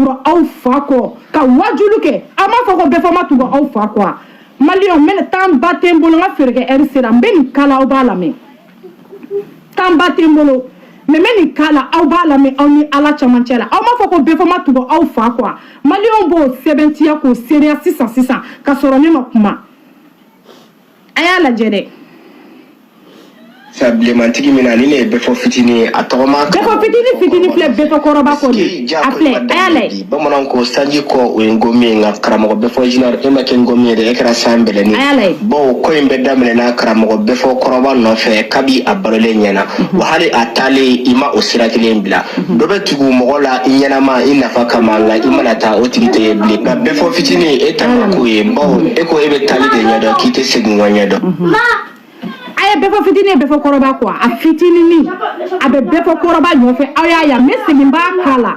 tugura aw fa kɔ ka wajulu kɛ. A m'a fɔ ko bɛɛ fɔ ma tugu aw fa kɔ. Maliyɛnw, n bɛna temps ba tɛ n bolo, n ka feere kɛ heure sera. N bɛ nin kala, aw b'a lamɛn. Temps ba tɛ n bolo, mais n bɛ nin kala, aw b'a lamɛn, aw ni Ala camancɛ la. Aw m'a fɔ ko bɛɛ fɔ ma tugu aw fa kɔ. Maliyɛnw b'o sɛbɛntiya k'o seereya sisan sisan ka sɔrɔ ne ma kuma. A y'a lajɛ dɛ. Sa bilenmantigi min na ni ne ye bɛɛ fɔ fitinin ye, a tɔgɔma. Bɛɛ fɔ fitinin fitinin filɛ, bɛɛ fɔ kɔrɔba kɔ de a filɛ, a y'a lajɛ. Bamananw ko sanji kɔ, o ye ngomi ye, nka karamɔgɔ bɛɛ fɔ junior, e ma kɛ ngomi ye dɛ, e kɛra san bɛlɛnin. A y'a lajɛ. Bawo ko in bɛɛ daminɛna karamɔgɔ bɛɛ fɔ kɔrɔba nɔfɛ kabi a balolen ɲɛna wa, hali a taalen, i ma o sira kelen bila. Dɔ bɛ tugu mɔgɔ la i ɲɛnama i nafa kama, nka i mana taa, o tigi tɛ ye bilen. Nka bɛɛ fɔ fitinin, e ta ma k'o ye, bawo e ko e bɛ taali de ɲɛdɔn, k'i tɛ segin kɔ ɲɛdɔn. A ye bɛɛ fɔ fitinin ye bɛɛ fɔ kɔrɔba kɔ, a fitininin a bɛ bɛɛ fɔ kɔrɔba ɲɔfɛ. Aw y'a ye, n bɛ segin n b'a k'a la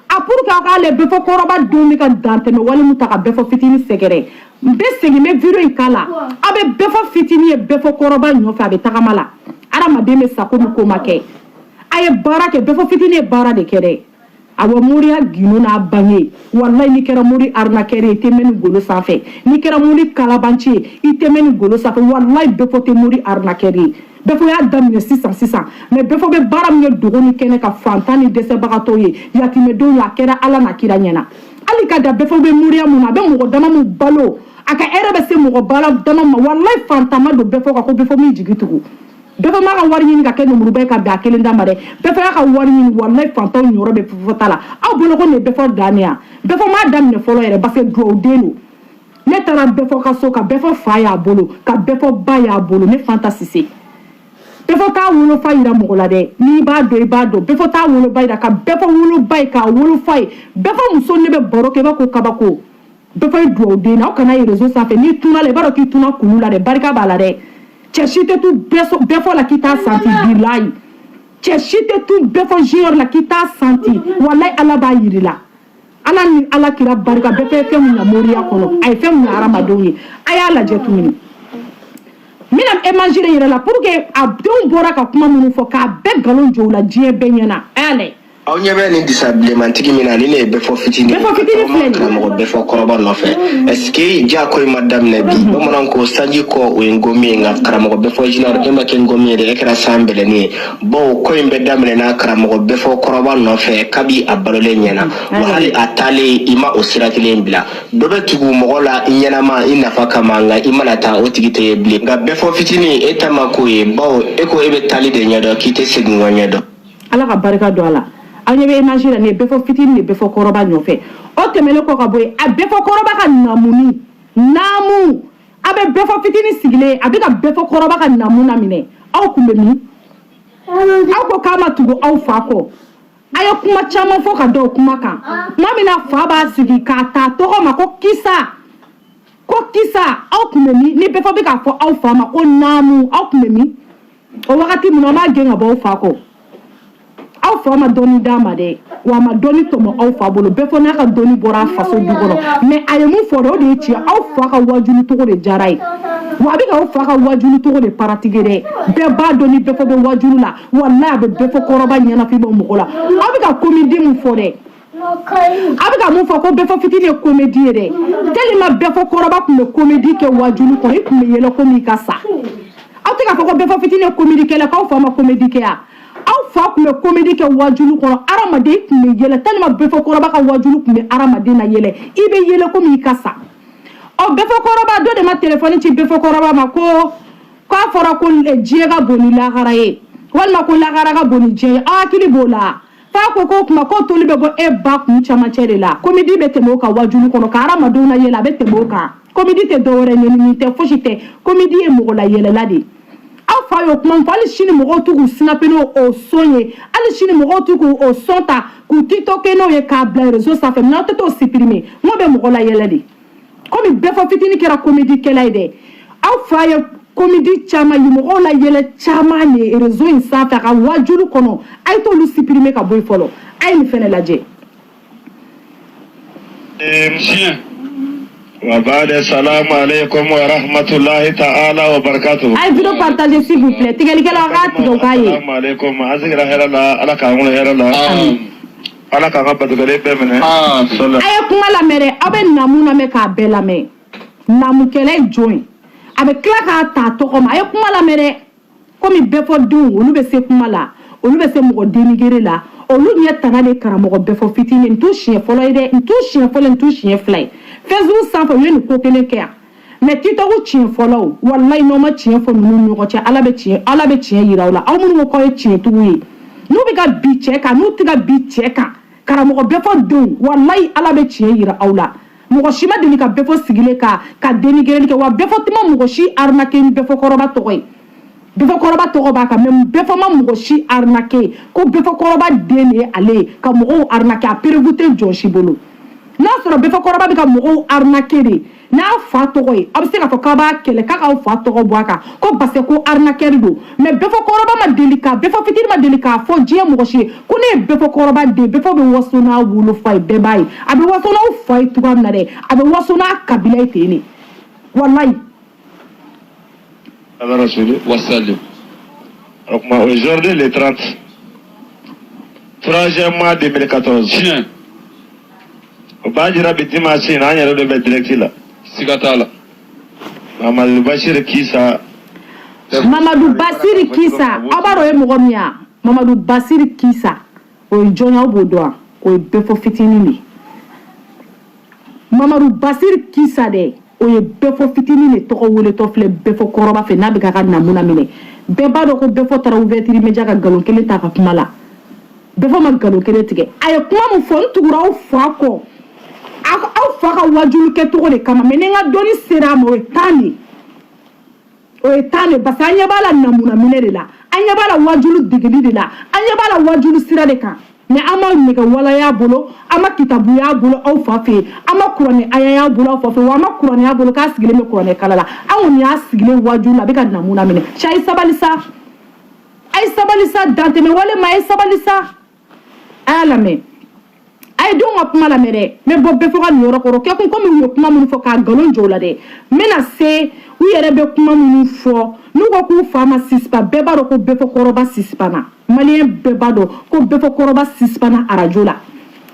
a pour que aw k'ale bɛɛ fɔ kɔrɔba don bɛ ka dantɛmɛ wale mun ta ka bɛɛ fɔ fitinin sɛgɛrɛ. N bɛ segin, n bɛ vidéo in k'a la. Aw bɛ bɛɛ fɔ fitinin ye bɛɛ fɔ kɔrɔba ɲɔfɛ, a bɛ tagama la. Adamaden bɛ sa komi ko ma kɛ. A ye baara kɛ, bɛɛ fɔ fitinin ye baara de kɛ dɛ. Awɔ, moriya gindo n'a bange, walayi, n'i kɛra mori arnaqueur ye, i tɛ mɛn ni golo sanfɛ. N'i kɛra mori kalabanci ye, i tɛ mɛn ni golo sanfɛ. Walayi, bɛɛ fɔ tɛ mori arnaqueur ye. Bɛɛ fɔ y'a daminɛ sisan sisan, mais bɛɛ fɔ bɛ baara min kɛ dogo ni kɛnɛ ka fantan ni dɛsɛbagatɔw ye, yatimɛdenw ye, a kɛra Ala n'a kira ɲɛna. Hali ka da bɛɛ fɔ bɛ moriya mun na, a bɛ mɔgɔ dama mun balo, a ka hɛrɛ bɛ se mɔgɔ bala dama ma. Walayi, fantan ma don bɛɛ fɔ kan ko bɛɛ fɔ min jigi tugu. Bɛɛ fɔ m'a ka wari ɲini ka kɛ lemuruba ye ka bɛn a kelen da ma dɛ. Bɛɛ fɔ y'a ka wari ɲini. Walayi, fantanw ɲɔrɔ bɛ fɔ ta la. Aw bolo ko nin ye bɛɛ fɔ dan ye yan? Bɛɛ fɔ m'a daminɛ fɔlɔ yɛrɛ, parce que dugawuden don. Ne taara bɛɛ fɔ ka so ka bɛɛ fɔ fa y'a bolo, ka bɛɛ fɔ ba y'a bolo. Ne Fanta Sise, bɛɛ fɔ t'a wolofa yira mɔgɔ la dɛ. N'i b'a dɔn, i b'a dɔn. Bɛɛ fɔ t'a woloba yira ka bɛɛ fɔ woloba ye k'a wolofa ye. Bɛɛ fɔ muso, ne bɛ baro kɛ, i b'a ko kabako. Bɛɛ fɔ ye dugawuden na. Aw kana ye réseau sanfɛ, n'i tunna la, i b'a dɔn k'i tunna kulu la dɛ. Barika b'a la dɛ. Cɛ si tɛ tu bɛɛ fɔ la k'i t'a santi. Bilayi, cɛ si tɛ tu bɛɛ fɔ junior la k'i t'a santi. Walayi, Ala b'a yiri la. Ala ni Ala kira barika, bɛɛ fɛ fɛn mun ɲa moriya kɔnɔ, a ye fɛn mun ɲa hadamadenw ye. A y'a lajɛ tuguni, n bɛna image de yɛrɛ la pour que a denw bɔra ka kuma minnu fɔ k'a bɛɛ nkalon jɔ u la diɲɛ bɛɛ ɲɛna. A y'a lajɛ. Aw ɲɛ bɛ nin disa bilenmantigi min na ni ne ye bɛɛ fɔ fitinin. Bɛɛ fɔ fitinin filɛ nin ye. Karamɔgɔ bɛɛ fɔ kɔrɔba nɔfɛ, est ce que ja ko in ma daminɛ bi? Bamananw ko sanji kɔ, o ye ngomi ye, nka karamɔgɔ bɛɛ fɔ junior, e ma kɛ ngomi ye dɛ, e kɛra san bɛlɛnin ye. Bawo ko in bɛɛ daminɛna karamɔgɔ bɛɛ fɔ kɔrɔba nɔfɛ kabi a balolen ɲɛna wa, hali a taalen, i ma o sira kelen bila. Dɔ bɛ tugu mɔgɔ la i ɲɛnama i nafa kama, nka i mana taa, o tigi tɛ ye bilen. Nka bɛɛ fɔ fitinin, e ta ma k'o ye, bawo e ko e bɛ taali de ɲɛdɔn, k'i tɛ segin kɔ ɲɛdɔn. Ala ka barika don a la. Aw ɲɛ bɛ image la, nin ye bɛɛ fɔ fitinin de bɛɛ fɔ kɔrɔba nɔfɛ. O tɛmɛnen kɔ ka bɔ yen, a bɛɛ fɔ kɔrɔba ka namuni naamu, a bɛ bɛɛ fɔ fitinin sigilen, a bɛ ka bɛɛ fɔ kɔrɔba ka namu laminɛ. Aw kun bɛ min? Aw ko k'a ma tugu aw fa kɔ. A ye kuma caman fɔ ka da o kuma kan. Tuma min na fa b'a sigi k'a ta tɔgɔ ma ko kisa, ko kisa, aw kun bɛ min? Ni bɛɛ fɔ bɛ k'a fɔ aw fa ma ko naamu, aw kun bɛ min o wagati min na? Aw m'a gɛn ka bɔ aw fa kɔ. Aw fa ma dɔɔni d'a ma dɛ, wa a ma dɔɔni tɔmɔ aw fa bolo. Bɛɛ fɔ n'a ka dɔɔni bɔra a faso du kɔnɔ, mais a ye mun fɔ dɛ, o de ye tiɲɛ. Aw fa ka wajuli cogo de diyara ye, wa a bɛ ka aw fa ka wajuli cogo de pratiquer dɛ. Bɛɛ b'a dɔn ni bɛɛ fɔ bɛ wajulu la. Walayi, a bɛ bɛɛ fɔ kɔrɔba ɲɛnafin bɔ mɔgɔ la. Aw bɛ ka comédie mun fɔ dɛ, a bɛ ka mun fɔ ko bɛɛ fɔ fitinin ye comédie ye dɛ. Tellement bɛɛ fɔ kɔrɔba tun bɛ comédie kɛ wajulu kɔnɔ, i tun bɛ yɛlɛ komi i ka sa. Aw tɛ k'a fɔ ko bɛɛ fɔ fitinin ye comédie kɛla, k'aw fa ma comédie kɛ yan. Aw fa tun bɛ comédie kɛ wajulu kɔnɔ, hadamaden, i tun bɛ yɛlɛ. Tellement bɛɛ fɔ kɔrɔba ka wajulu tun bɛ hadamaden na yɛlɛ, i bɛ yɛlɛ komi i ka sa. Ɔ, bɛɛ fɔ kɔrɔba dɔ de ma téléphone ci bɛɛ fɔ kɔrɔba ma ko k'a fɔra ko diɲɛ ka bon ni lahara ye, walima ko lahara ka bon ni diɲɛ ye. Aw hakili b'o la? F'a ko k'o kuma k'o toli bɛ bɔ e ba kun camancɛ de la. Comédie bɛ tɛmɛ o kan wajulu kɔnɔ ka hadamadenw na yɛlɛ, a bɛ tɛmɛ o kan. Comédie tɛ dɔwɛrɛ, ɲɛnini tɛ, fosi tɛ. Comédie ye mɔgɔ la yɛlɛla de ye. Aw fa y'o kuma fɔ, hali sini mɔgɔw t'u k'u snapper n'o o son ye, hali sini mɔgɔw t'u k'u o son ta k'u tiktoker n'o ye k'a bila réseau sanfɛ. Mais aw tɛ t'o supprimer. N ko bɛ mɔgɔ la yɛlɛ de, komi bɛɛ fɔ fitinin kɛra comédie kɛla ye dɛ. Aw fa ye comédie caman ye, mɔgɔw la yɛlɛ caman de réseau in sanfɛ a ka wajulu kɔnɔ. A ye t'olu supprimer ka bɔ yen fɔlɔ. A ye nin fɛnɛ lajɛ. وبعد، السلام عليكم ورحمة الله تعالى وبركاته. A ye vidéo partager, s'il vous plaît. Tigɛlikɛlaw, a k'a tigɛ o k'a ye. السلام عليكم. An sigira hɛrɛ la, Ala k'an wolo hɛrɛ la. Ala k'an ka batokɛlen bɛɛ minɛ. Ah, Sɔlɔ. A ye kuma lamɛn dɛ. Aw bɛ namu lamɛn k'a bɛɛ lamɛn. Namukɛla ye jɔn ye? A bɛ tila k'a ta tɔgɔ ma. A ye kuma lamɛn dɛ. Komi bɛfɔdenw, olu bɛ se kuma la, olu bɛ se mɔgɔ dénigrer la, olu ɲɛ tana de karamɔgɔ bɛfɔ fitinin. Nin t'u siɲɛ fɔlɔ ye dɛ, nin t'u siɲɛ fɔlɔ, nin t'u siɲɛ fila ye. Facebook sanfɛ, u ye nin ko kelen kɛ yan, mais TikTok tiɲɛ fɔlɔ o. Walayi, n'aw ma tiɲɛ fɔ ninnu ni ɲɔgɔn cɛ, Ala bɛ tiɲɛ, Ala bɛ tiɲɛ yira aw la. Aw minnu ko k'aw ye tiɲɛtigiw ye, n'u bɛ ka bi cɛ kan, n'u tɛ ka bi cɛ kan, karamɔgɔ bɛfɔ denw, walayi, Ala bɛ tiɲɛ yira aw la. Mɔgɔ si ma deli ka bɛfɔ sigilen ka dénigrer kɛ. Wa bɛfɔ tɛ ma mɔgɔ si arnaquer ni bɛfɔ kɔrɔba tɔgɔ ye. Bɛfɔkɔrɔba tɔgɔ b'a kan, mais bɛfɔ ma mɔgɔ si arnaquer ko bɛfɔkɔrɔba den de ye ale ye ka mɔgɔw arnaquer. A preuve tɛ jɔn si bolo. N'a sɔrɔ bɛfɔkɔrɔba bɛ ka mɔgɔw arnaquer de n'a fa tɔgɔ ye, aw bɛ se k'a fɔ k'a b'a kɛlɛ, k'a k'aw fa tɔgɔ bɔ a kan ko parce que ko arnaqueur don. Mais bɛfɔkɔrɔba ma deli ka, bɛfɔ fitini ma deli k'a fɔ diɲɛ mɔgɔ si ye ko ne ye bɛfɔkɔrɔba den. Bɛfɔ bɛ waso n'a wolofa ye, bɛɛ b'a ye a bɛ waso n'aw fa ye cogoya min na dɛ, a bɛ waso n'a kabila ye ten de, walayi. Ala rasuli. Wasalim. O tuma, aujourd'hui le 30, troisième mois 2014. Tiɲɛ. O b'a jira bi dimanche in na, an yɛrɛ de bɛ direct la. Siga t'a la. Mamadu Bashir Kisa. Mamadu Basiri Kisa, aw b'a dɔn o ye mɔgɔ min ye wa? Mamadu Basiri Kisa, o ye jɔn ye? Aw b'o dɔn wa? O ye bɛfɔ fitinin de ye. Mamadu Basiri Kisa dɛ, o ye bɛfɔ fitinin de tɔgɔ weletɔ filɛ bɛfɔ kɔrɔba fɛ, n'a bɛ k'a ka namuna minɛ. Bɛɛ b'a dɔn ko bɛfɔ taara ouverture média ka nkalon kelen ta a ka kuma la. Bɛfɔ ma nkalon kelen tigɛ. A ye kuma min fɔ, n tugura aw fa kɔ, aw fa ka wajulu kɛcogo de kama. Mais ni n ka dɔnni sera a ma, o ye 10 de ye, o ye 10 de, parce que an ɲɛ b'a la namuna minɛ de la, an ɲɛ b'a la wajulu degeli de la, an ɲɛ b'a la wajulu sira de kan. Mais an ma nɛgɛ walaya bolo, an ma kitabu y'a bolo aw fa fɛ yen, an ma kuranɛ aya y'a bolo aw fa fɛ yen, wa an ma kuranɛ y'a bolo k'a sigilen bɛ kuranɛ kala la. An kɔni y'a sigilen wajulu la, a bɛ ka namuna minɛ. Cɛ, a ye sabali sa, a ye sabali sa, dantɛmɛ wale ma, a ye sabali sa. A y'a lamɛn, a ye denw ka kuma lamɛn dɛ. N bɛ bɔ bɛɛ fɔ ka nin yɔrɔ kɔrɔ kɛ kun, komi u ye kuma minnu fɔ k'a nkalon jɔ u la dɛ. N bɛna se u yɛrɛ bɛ kuma minnu fɔ n'u ko k'u fa ma sisipa. Bɛɛ b'a dɔn ko bɛɛ fɔ kɔrɔba sisipana. Maliyɛn bɛɛ b'a dɔn ko bɛɛ fɔ kɔrɔba sisipana arajo la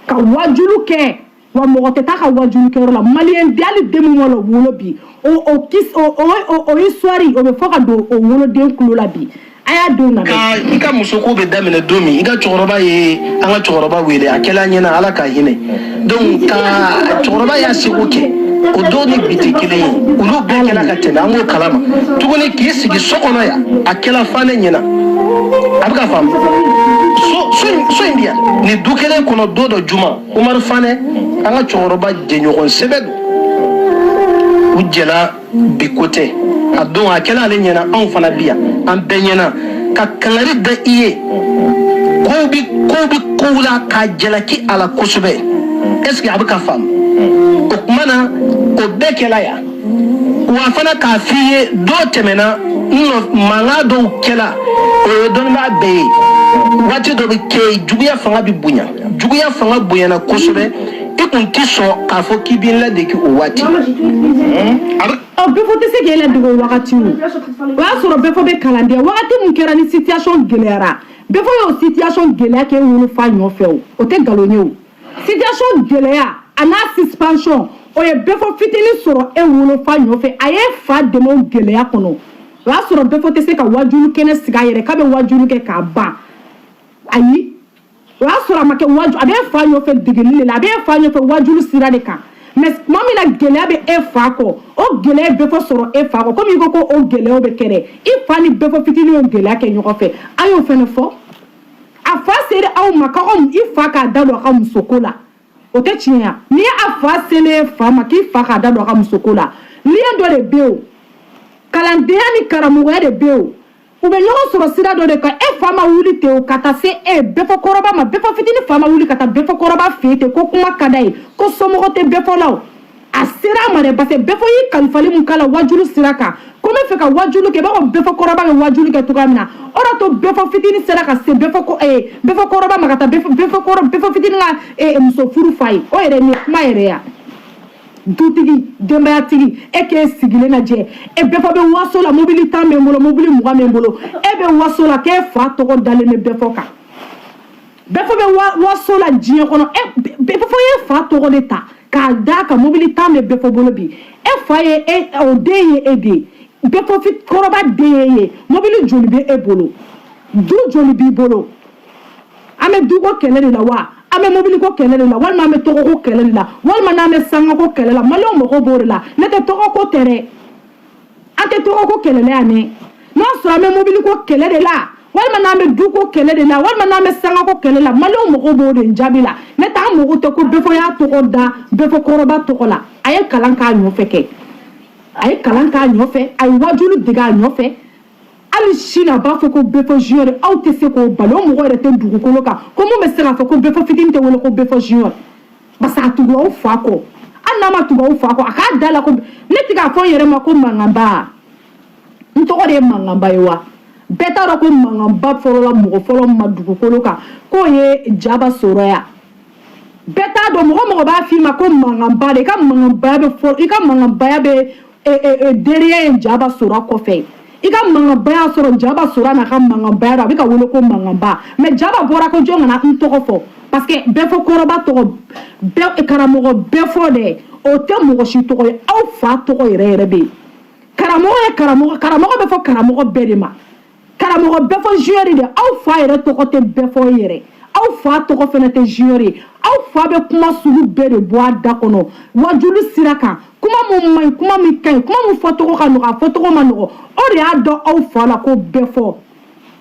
ka wajulu kɛ. Wa mɔgɔ tɛ taa ka wajulu kɛyɔrɔ la. Maliyɛn den, hali den min wala wolo bi, o o kis o o o histoire, o bɛ fɔ ka don o woloden kulo la bi. A y'a denw lamɛn. Ka i ka musoko bɛ daminɛ don min, i ka cɛkɔrɔba ye an ka cɛkɔrɔba wele, a kɛla ɲɛna, Ala ka hinɛ. Donc ka cɛkɔrɔba y'a seko kɛ, o don ni bi tɛ kelen ye, olu bɛɛ kɛla ka tɛmɛ, an k'o kalama tuguni. K'i sigi so kɔnɔ yan, a kɛla fan ne ɲɛna, a bɛ ka faamu. So in bi yan nin du kelen kɔnɔ, don dɔ juma, Umaru Fanɛ, an ka cɛkɔrɔba jɛɲɔgɔn sɛbɛ don, u jɛla bi ko tɛ. A don a kɛla ale ɲɛna, anw fana bi yan, an bɛɛ ɲɛna ka kangari da i ye. Kow bi kow la k'a jalaki a la kosɛbɛ. Est ce que a bɛ ka faamu? O kuma na, o bɛɛ kɛla yan. Wa fana k'a f'i ye, dɔw tɛmɛna n nɔ, mankan dɔw kɛla, o ye dɔnnibaa bɛɛ ye. Waati dɔ bɛ kɛ, juguya fanga bɛ bonya, juguya fanga bonyana kosɛbɛ, i kun ti sɔn k'a fɔ k'i b'i ladege o waati. A bɛ Ɔ, bɛɛ fɔ tɛ se k'e ladege o wagati. O y'a sɔrɔ bɛɛ fɔ bɛ kalandenya wagati mun kɛra ni situation gɛlɛyara. Bɛɛ fɔ y'o situation gɛlɛya k'e wolofa nɔfɛ. O tɛ nkalon ye. O situation gɛlɛya a n'a suspension, o ye bɛɛ fɔ fitinin sɔrɔ e wolofa nɔfɛ. A ye fa dɛmɛ o gɛlɛya kɔnɔ. O y'a sɔrɔ bɛɛ fɔ tɛ se ka wajulu kɛnɛ sigi a yɛrɛ k'a bɛ wajulu kɛ k'a ban. Ayi, o y'a sɔrɔ a ma kɛ waju, a bɛ fa nɔfɛ degeli de la, a bɛ fa nɔfɛ wajulu sira de kan. Mais tuma min na gɛlɛya bɛ e fa kɔ, o gɛlɛya bɛɛ fɔ sɔrɔ e fa kɔ, komi i ko ko o gɛlɛyaw bɛ kɛ dɛ, i fa ni bɛɛ fɔ fitinin y'o gɛlɛya kɛ ɲɔgɔn fɛ. A y'o fɛnɛ fɔ, a fa sera aw ma k'aw ka i fa k'a da don a ka musoko la, o tɛ tiɲɛ ya? N'i ye a fa selen fa ma k'i fa k'a da don a ka musoko la, lien dɔ de bɛ yen. O kalandenya ni karamɔgɔya de bɛ yen. O u bɛ ɲɔgɔn sɔrɔ sira dɔ de kan. E fa ma wuli ten o ka taa se e bɛɛ fɔ kɔrɔba ma. Bɛɛ fɔ fitinin fa ma wuli ka taa bɛɛ fɔ kɔrɔba fɛ yen ten ko kuma ka d'a ye, ko somɔgɔ tɛ bɛɛ fɔ la. O a sera a ma dɛ, parce que bɛɛ fɔ y'i kalifali mun k'a la wajulu sira kan, ko n bɛ fɛ ka wajulu kɛ, i b'a fɔ bɛɛ fɔ kɔrɔba bɛ wajulu kɛ cogoya min na. O de to bɛɛ fɔ fitinin sera ka se bɛɛ fɔ ko bɛɛ fɔ kɔrɔba ma ka taa bɛɛ fɔ kɔrɔ, bɛɛ fɔ fitinin ka muso furu fa ye. O yɛrɛ nin ye kuma yɛrɛ ya. Dutigi, denbayatigi, e k'e sigilen lajɛ, e bɛɛ fɔ bɛ waso la, mobili 10 bɛ n bolo, mobili 20 bɛ n bolo, e bɛ waso la k'e fa tɔgɔ dalen bɛ bɛɛ fɔ kan. Bɛfɔ bɛ waso la diɲɛ kɔnɔ. E Bɛfɔ ye fa tɔgɔ de ta k'a d'a kan, mobili tan bɛ Bɛfɔ bolo bi. E fa ye e, o den ye e de ye. Bɛfɔ kɔrɔba den ye ye. Mobili joli bɛ e bolo? Du joli b'i bolo? An bɛ duko kɛlɛ de la wa, an bɛ mobiliko kɛlɛ de la, walima an bɛ tɔgɔko kɛlɛ de la, walima n'an bɛ sangako kɛlɛ la? Maliyɛnw mago b'o de la. Ne tɛ tɔgɔko tɛ dɛ, an tɛ tɔgɔko kɛlɛ la yan dɛ. N'a sɔrɔ an bɛ mobiliko kɛlɛ de la, walima n'an bɛ duko kɛlɛ de la, walima n'an bɛ sangako kɛlɛ la, maliyɛnw mago b'o de jaabi la. Ne t'an mago tɛ ko Bɛfɔ y'a tɔgɔ da Bɛfɔ kɔrɔba tɔgɔ la. A ye kalan k'a ɲɔfɛ kɛ, a ye kalan k'a ɲɔfɛ, a ye wajulu dege a ɲɔfɛ. Hali sini a b'a fɔ ko Bɛfɔ Junior, aw tɛ se k'o bali. O mɔgɔ yɛrɛ tɛ dugukolo kan ko mun bɛ se k'a fɔ ko Bɛfɔ fitini tɛ wele ko Bɛfɔ Junior, parce que a tugu aw fa kɔ. Hali n'a ma tugu aw fa kɔ, a k'a da la ko ne tɛ k'a fɔ n yɛrɛ ma ko mankanba. N tɔgɔ de ye mankanba ye wa. Bɛɛ t'a dɔn ko mankanba fɔlɔla mɔgɔ fɔlɔ ma dugukolo kan k'o ye Jaba sɔrɔ yan. Bɛɛ t'a dɔn. Mɔgɔ mɔgɔ b'a f'i ma ko mankanba de, i ka mankanbaya bɛ fɔ, i ka mankanbaya bɛ derrière ye Jaba sɔrɔ kɔfɛ. I ka mankanbaya sɔrɔ Jaba sɔrɔ n'a ka mankanbaya dɔn, a bɛ ka wele ko mankanba. Mais Jaba bɔra ko jɔn kana n tɔgɔ fɔ, parce que bɛɛ fɔ kɔrɔba tɔgɔ bɛɛ, karamɔgɔ bɛɛ fɔ dɛ, o tɛ mɔgɔ si tɔgɔ ye. Aw fa tɔgɔ yɛrɛ yɛrɛ bɛ yen. Karamɔgɔ ye karamɔgɔ, karamɔgɔ bɛ fɔ karamɔgɔ bɛɛ de ma. Karamɔgɔ bɛɛ fɔ Junior de, aw fa yɛrɛ tɔgɔ tɛ bɛɛ fɔ yɛrɛ, aw fa tɔgɔ fɛnɛ tɛ Junior ye. Aw fa bɛ kuma sugu bɛɛ de bɔ a da kɔnɔ wajulu sira kan, kuma mun man ɲi, kuma min ka ɲi, kuma mun fɔcogo ka nɔgɔ, a fɔcogo ma nɔgɔ. O de y'a dɔn aw fa la ko bɛɛ fɔ.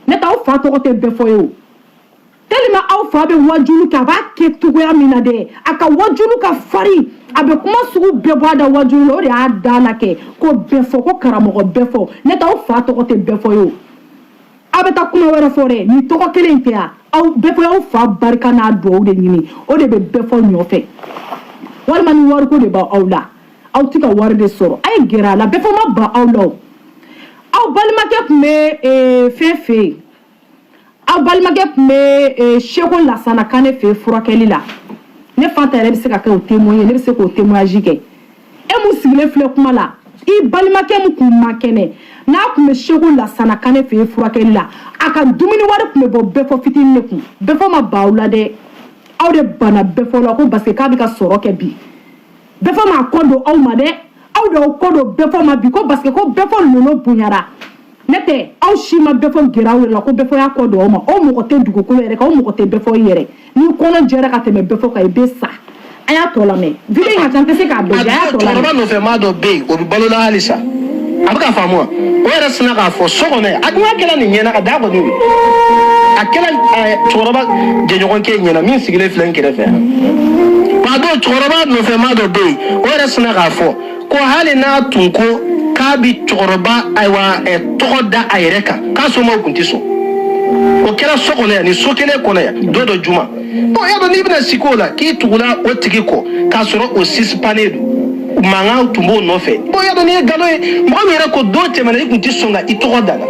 Ne tɛ, aw fa tɔgɔ tɛ bɛɛ fɔ ye o. Tellement aw fa bɛ wajulu kɛ, a b'a kɛ cogoya min na dɛ, a ka wajulu ka farin, a bɛ kuma sugu bɛɛ bɔ a da wajulu la. O de y'a da la kɛ ko bɛɛ fɔ, ko karamɔgɔ bɛɛ fɔ. Ne tɛ, aw fa tɔgɔ tɛ bɛɛ fɔ ye o. Aw bɛ taa kuma wɛrɛ fɔ dɛ, nin tɔgɔ kelen in tɛ yan. Aw bɛɛ fɔ, aw fa barika n'a duwawu de ɲini, o de bɛ bɛɛ fɔ ɲɔfɛ. Walima ni wariko de b'aw la, aw tɛ ka wari de sɔrɔ, a ye gɛrɛ a la. Bɛɛ fɔ ma ban aw la o. Aw balimakɛ tun bɛ fɛn fɛ yen, aw balimakɛ tun bɛ Seko Lasana Kane fɛ yen furakɛli la. Ne Fanta yɛrɛ bɛ se ka kɛ o témoin ye, ne bɛ se k'o témoignage kɛ. E mun sigilen filɛ kuma la, i balimakɛ mun kun man kɛnɛ, n'a tun bɛ Seko Lasana Kane fɛ yen furakɛli la, a ka dumuni wari tun bɛ bɔ bɛɛ fɔ fitinin de kun. Bɛɛ fɔ ma ban aw la dɛ, aw de banna bɛɛ fɔ la ko parce que k'a bɛ ka sɔrɔ kɛ bi. Bɛɛ fɔ m'a kɔ don aw ma dɛ, aw de y'aw kɔ don bɛɛ fɔ ma bi ko parce que ko bɛɛ fɔ lolo bonyara. Ne tɛ, aw si ma bɛɛ fɔ gɛrɛ aw yɛrɛ la ko bɛɛ fɔ y'a kɔ don aw ma. O mɔgɔ tɛ dugukolo yɛrɛ kan, o mɔgɔ tɛ bɛɛ fɔ i yɛrɛ. N'i kɔnɔ jɛra ka tɛmɛ bɛɛ fɔ kan, i bɛ sa. A y'a tɔ lamɛn, vidéo in ka ca, n tɛ se k'a bɛɛ jɛ, a y'a tɔ lamɛn. Cɛkɔrɔba nɔfɛ maa dɔ bɛ yen, o bɛ balo la halisa, a bɛ ka faamu wa. O yɛrɛ sinna k'a fɔ so kɔnɔ yan, a dun kɛra nin ɲɛna ka da kɔni ye, a kɛra cɛkɔrɔba jɛɲɔgɔnkɛ ɲɛna min sigilen filɛ n kɛrɛfɛ yan. Wa don cɛkɔrɔba nɔfɛ maa dɔ bɛ yen, o yɛrɛ sinna k'a fɔ ko hali n'a tun ko k'a bi cɛkɔrɔba ayiwa tɔgɔ da a yɛrɛ kan, k'a somɔgɔw tun tɛ sɔn. O kɛra so kɔnɔ yan, nin so kelen kɔnɔ yan, don dɔ juma. Bon, y'a dɔn n'i bɛna sigi o la k'i tugula o tigi kɔ k'a sɔrɔ o sisipannen don, mankan tun b'o nɔfɛ. Bon, y'a dɔn n'i ye nkalon ye, mɔgɔ min yɛrɛ ko don tɛmɛna i tun tɛ sɔn ka i tɔgɔ da la,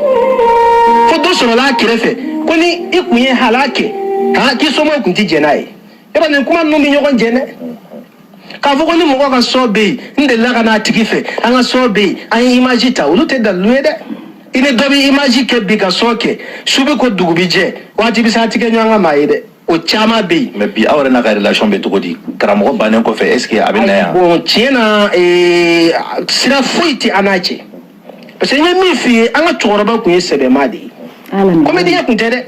fo dɔ sɔrɔla a kɛrɛfɛ ko ni i kun ye hala kɛ han, k'i somɔgɔw tun tɛ jɛn n'a ye. Yɔrɔ nin kuma ninnu bɛ ɲɔgɔn jɛ dɛ. K'a fɔ ko ni mɔgɔ ka sɔ bɛ yen, n delila ka n'a tigi fɛ, an ka sɔ bɛ yen, an ye image ta, olu tɛ dalilu ye dɛ. I ni dɔ bɛ image kɛ bi ka sɔ kɛ, su bɛ ko dugu bɛ jɛ, waati bɛ se a ti kɛ ɲɔgɔn ka maa ye dɛ. O caman bɛ yen. Mais bi, aw yɛrɛ n'a ka relation bɛ cogo di? Karamɔgɔ bannen kɔfɛ, est ce que a bɛ na yan? Bon, tiɲɛ na, sira foyi tɛ an n'a cɛ, parce que n ye min f'i ye, an ka cɛkɔrɔba tun ye sɛbɛmaa de ye. Comédien tun tɛ dɛ,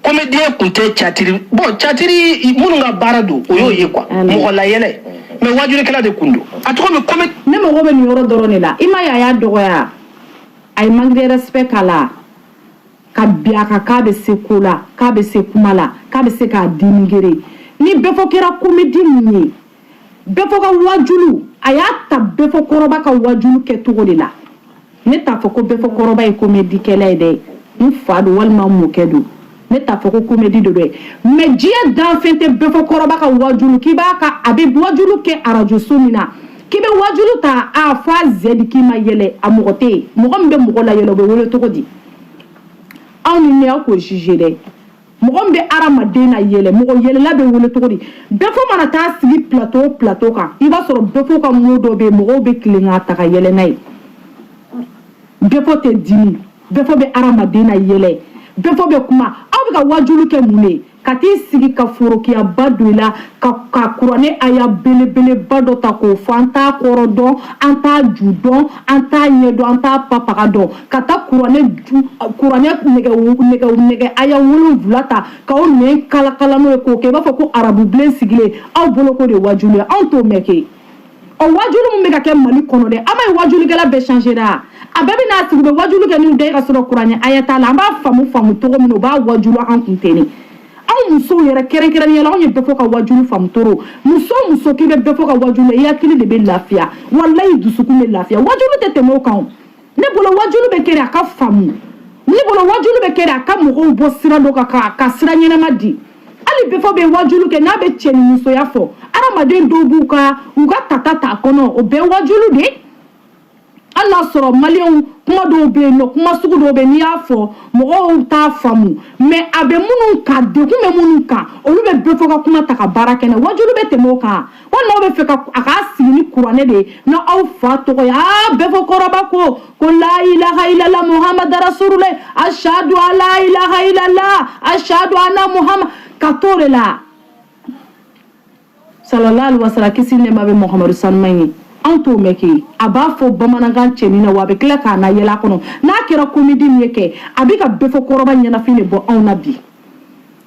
comédien tun tɛ. Catiri, bon, catiri minnu ka baara don, o y'o ye quoi, mɔgɔ layɛlɛ, mais wajulikɛla de kun don. A tɔgɔ min comé Ne mago bɛ nin yɔrɔ dɔrɔn de la. I ma ye, a y'a dɔgɔya, a ye manque de respect k'a la ka bin a kan, k'a bɛ se ko la, k'a bɛ se kuma la, k'a bɛ se k'a dénigrer. Ni bɛɛ fɔ kɛra comédie mun ye, bɛɛ fɔ ka wajulu, a y'a ta bɛɛ fɔ kɔrɔba ka wajulu kɛ cogo de la. Ne t'a fɔ ko bɛɛ fɔ kɔrɔba ye comédie kɛla ye dɛ, n fa don walima n mɔkɛ don, ne t'a fɔ ko comédie de don dɛ. Mais diɲɛ danfɛn tɛ bɛɛ fɔ kɔrɔba ka wajulu k'i b'a ka, a bɛ wajulu kɛ arajo so min na, k'i bɛ wajulu ta a fɔ a zɛ k'i ma yɛlɛ, a mɔgɔ tɛ yen. Mɔgɔ min bɛ mɔgɔ la yɛlɛ, o bɛ wele cogo di? Aw ni ne, aw k'o juger dɛ. Mɔgɔ min bɛ hadamaden na yɛlɛ, mɔgɔ yɛlɛla bɛ wele cogo di? Bɛɛ fɔ mana taa sigi plateau kan, i b'a sɔrɔ bɛɛ fɔ ka mot dɔ bɛ yen, mɔgɔw bɛ tilen k'a ta ka yɛlɛ n'a ye. Bɛɛ fɔ tɛ dimi, bɛɛ fɔ bɛ hadamaden na yɛlɛ, bɛɛ fɔ bɛ kuma. Aw bɛ ka wajulu kɛ mun de ye? Ka t'i sigi ka forokiyaba don i la, ka kuranɛ aya belebeleba dɔ ta k'o fɔ, an t'a kɔrɔ dɔn, an t'a ju dɔn, an t'a ɲɛ dɔn, an t'a papaga dɔn. Ka taa kuranɛ kuranɛ nɛgɛ nɛgɛ nɛgɛ aya 7 ta k'aw nɛn kalakala n'o ye, k'o kɛ i b'a fɔ ko arabubilen sigilen aw bolo ko de wajulu ye. Anw t'o mɛn ke. O wajulu min bɛ ka kɛ Mali kɔnɔ dɛ, an b'a ye wajulikɛla bɛɛ changera. A bɛɛ bɛ n'a sigi, u bɛ wajulu kɛ n'u da ye ka sɔrɔ kuranɛ aya t'a la. An b'a faamu faamu cogo min na, u b'a wajulu an kun ten. Anw musow yɛrɛ, kɛrɛnkɛrɛnnenya la, anw ye bɛɛ fɔ ka wajulu faamu toro. Muso o muso k'i bɛ bɛɛ fɔ ka wajulu, i hakili de bɛ lafiya, walayi, dusukun bɛ lafiya. Wajulu tɛ tɛmɛ o kan. Ne bolo, wajulu bɛ kɛ de a ka faamu. Ne bolo, wajulu bɛ kɛ de a ka mɔgɔw bɔ sira dɔ kan, ka sira ɲɛnama di. Hali bɛɛ fɔ bɛ wajulu kɛ n'a bɛ cɛ ni musoya fɔ, adamaden dɔw b'u ka u ka tata t'a kɔnɔ, o bɛɛ wajulu de. Hali n'a sɔrɔ maliyɛnw, kuma dɔw bɛ yen nɔ, kuma sugu dɔw bɛ yen, n'i y'a fɔ mɔgɔw t'a faamu, mais a bɛ minnu kan, degun bɛ minnu kan, olu bɛ bɛɛ fɔ ka kuma ta ka baara kɛ n'a ye. Wajulu bɛ tɛmɛ o kan. Walima aw bɛ fɛ ka a k'a sigi ni kuranɛ de ye n'aw fa tɔgɔ ye. Aa, bɛɛ fɔ kɔrɔba ko la ilaha illallah Muhammad rasulullah, ashadu ala ilaha illallah, ashadu anna Muhammad, ka t'o de la, sallallahu alaihi wasallam, kisi nɛɛma bɛ Muhammadu sanuman ye. Anw t'o mɛn ke. A b'a fɔ bamanankan cɛnin na, wa a bɛ tila k'a na yɛlɛ a kɔnɔ. N'a kɛra comédie min ye kɛ, a bɛ ka bɛɛ fɔ kɔrɔba ɲɛnafin de bɔ anw na bi.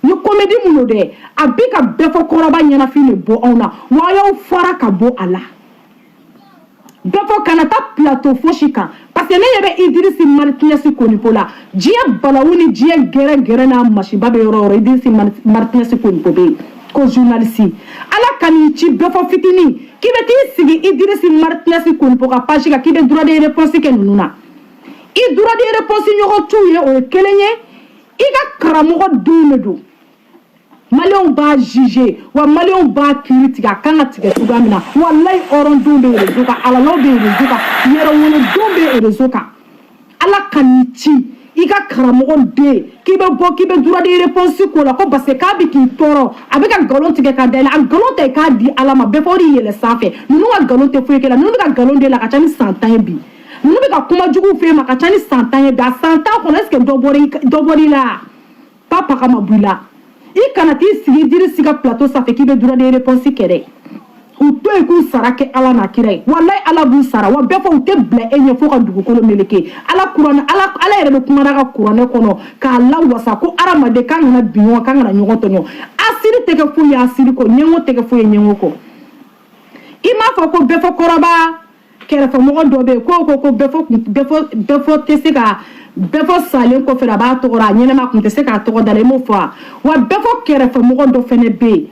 Ni comédie mun don dɛ, a bɛ ka bɛɛ fɔ kɔrɔba ɲɛnafin de bɔ anw na, wa a y'aw fara ka bɔ a la. Bɛɛ fɔ kana taa plateau fosi kan, parce que ne ɲɛ bɛ Idrisi Martinez Konipo la. Diɲɛ balawu ni diɲɛ gɛrɛ gɛrɛ n'a masiba bɛ yɔrɔ o yɔrɔ, Idrisi Martinez Konipo bɛ yen ko journaliste. Ala ka n'i ci bɛɛ fɔ fitinin k'i bɛ t'i sigi Idrisi Martinez Konipo ka page kan k'i bɛ droit de réponse kɛ ninnu na, i droit de réponse ɲɔgɔn t'u ye. O ye kelen ye. I ka karamɔgɔ denw de don. Maliyɛnw b'a juger, wa maliyɛnw b'a kiiri tigɛ a kan ka tigɛ cogoya min na. Walayi, hɔrɔndenw bɛ réseau kan, alalaw bɛ réseau kan, yɛrɛwolodenw bɛ réseau kan. Ala ka n'i ci i ka karamɔgɔ den k'i bɛ bɔ k'i bɛ droit de réponse k'o la, ko parce que k'a bɛ k'i tɔɔrɔ, a bɛ ka nkalon tigɛ ka da i la. A nkalon ta i k'a di Ala ma. Bɛɛ fɔ o de yɛlɛ sanfɛ. Ninnu ka nkalon tɛ foyi kɛ la. Ninnu bɛ ka nkalon de la ka ca ni san 10 ye bi. Ninnu bɛ ka kuma jugu f'e ma ka ca ni san 10 ye bi. A san 10 kɔnɔ, est ce que dɔ bɔra i la? Papa ma bɔ i la. I kana t'i sigi Idrisi ka plateau sanfɛ k'i bɛ droit de réponse kɛ dɛ. U to yen k'u sara kɛ Ala n'a kira ye. Walayi, Ala b'u sara. Wa bɛɛ fɔ u tɛ bila e ɲɛ fo ka dugukolo meleke. Ala kuranɛ, Ala yɛrɛ bɛ kumana ka kuranɛ kɔnɔ k'a lawasa ko hadamaden k'an kana bin ɲɔgɔn, k'an kana ɲɔgɔn tɔɲɔ. Asiri tɛ kɛ foyi ye asiri kɔ, ɲɛngo tɛ kɛ foyi ye ɲɛngo kɔ. I m'a fɔ ko bɛɛ fɔ kɔrɔba kɛrɛfɛmɔgɔ dɔ bɛ yen ko bɛɛ fɔ tɛ se ka bɛɛ fɔ salen kɔfɛ, a b'a tɔgɔ a ɲɛnɛma kun tɛ se k'a tɔgɔ da la. I m'o fɔ wa? Wa bɛɛ fɔ kɛrɛfɛmɔgɔ dɔ fɛnɛ bɛ yen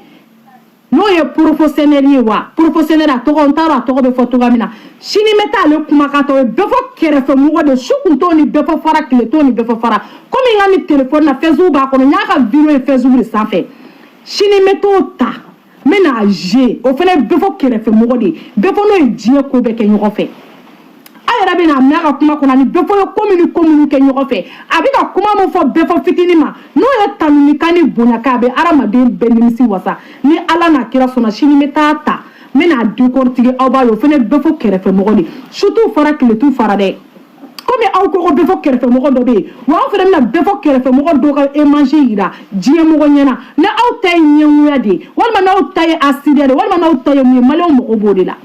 n'o ye professionnel ye. Wa professionnel, a tɔgɔ, n t'a dɔn a tɔgɔ bɛ fɔ cogoya min na. Sini n bɛ taa ale kumakan tɔ ye. Bɛɛ fɔ kɛrɛfɛmɔgɔ de, su kun t'o ni bɛɛ fɔ fara, tile t'o ni bɛɛ fɔ fara. Komi n ka nin telefɔni na, Facebook b'a kɔnɔ, n y'a ka vidéo ye Facebook de sanfɛ. Sini n bɛ t'o ta, n bɛ n'a jouer. O fana ye bɛɛ fɔ kɛrɛfɛmɔgɔ de ye. Bɛɛ fɔ n'o ye diɲɛ ko bɛɛ kɛ ɲɔgɔn fɛ. A yɛrɛ bɛ n'a mɛn a ka kuma kɔnɔ, ani bɛɛ fɔ ye ko min ni ko minnu kɛ ɲɔgɔn fɛ. A bɛ ka kuma min fɔ bɛɛ fɔ fitinin ma, n'o ye tanunikan ni bonyakan, a bɛ hadamaden bɛɛ nimisi wasa. Ni Ala n'a kira sɔnna, sini n bɛ taa ta, n bɛ n'a décortiquer, aw b'a ye. O fana bɛɛ fɔ kɛrɛfɛmɔgɔ de, su t'u fara, tile t'u fara dɛ. Komi aw ko bɛɛ fɔ kɛrɛfɛmɔgɔ dɔ bɛ yen, wa aw fana bɛna bɛɛ fɔ kɛrɛfɛmɔgɔ dɔ ka image yira diɲɛ mɔgɔ ɲɛna. Ni aw ta ye ɲɛngoya de ye, walima n'aw ta ye asiriya de ye, walima n'aw ta ye mun ye, maliyɛnw mago b'o de la.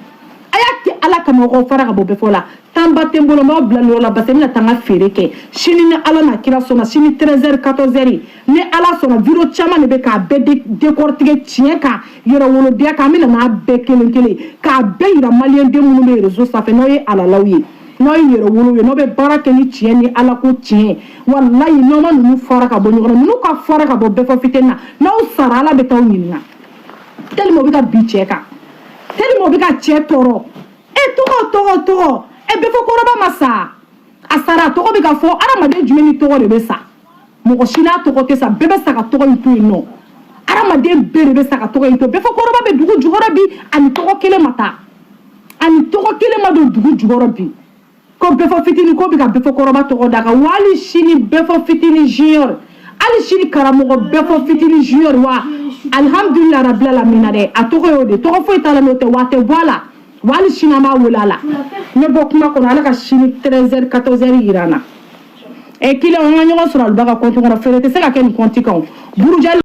A y'a kɛ Ala kama, aw fara ka bɔ bɛɛ fɔ la. Tanba tɛ n bolo, n b'aw bila nin yɔrɔ la, parce que n bɛna taa n ka feere kɛ sini. Ni Ala n'a kira sɔnna, sini 13h 14h, ni Ala sɔnna, vidéo caman de bɛ k'a bɛɛ décortiquer tiɲɛ kan, yɛrɛwolodenya kan. An bɛna n'a bɛɛ kelen kelen k'a bɛɛ yira maliyɛn den minnu bɛ réseau sanfɛ, n'aw ye alalaw ye, n'aw ye yɛrɛwolo ye, n'aw bɛ baara kɛ ni tiɲɛ ni Ala ko tiɲɛ. Walayi, n'aw ma ninnu fara ka bɔ ɲɔgɔn na, ninnu ka fara ka bɔ bɛɛ fɔ fitinin na, n'aw sara, Ala bɛ t'aw ɲininka. Tellement o bɛ ka bi cɛ kan, tellement o bɛ ka cɛ tɔɔrɔ. E tɔgɔ tɔgɔ tɔgɔ, e bɛɛ fɔ kɔrɔba ma sa, a sara, a tɔgɔ bɛ ka fɔ. Hadamaden jumɛn ni tɔgɔ de bɛ sa? Mɔgɔ si n'a tɔgɔ tɛ sa. Bɛɛ bɛ sa ka tɔgɔ in to yen nɔ. Hadamaden bɛɛ de bɛ sa ka tɔgɔ in to. Bɛɛ fɔ kɔrɔba bɛ dugu jukɔrɔ bi, ani tɔgɔ kelen ma taa, ani tɔgɔ kelen ma don dugu jukɔrɔ bi. Ko bɛɛ fɔ fitinin ko bɛ ka bɛɛ fɔ kɔrɔba tɔgɔ da kan. Wa hali sini bɛɛ fɔ fitinin junior, hali sini karamɔgɔ bɛɛ fɔ fitinin junior. Wa alihamudulila rabil alamina dɛ, a tɔgɔ y'o de, tɔgɔ foyi t'a la n'o tɛ, wa a tɛ bɔ a la. Wa hali sini an b'a wele a la. N bɛ bɔ kuma kɔnɔ. Ala ka sini 13h 14h yira n na. Ɛ, client, an ka ɲɔgɔn sɔrɔ Aluba ka compte kɔnɔ. Feere tɛ se ka kɛ nin compte kan o burujali.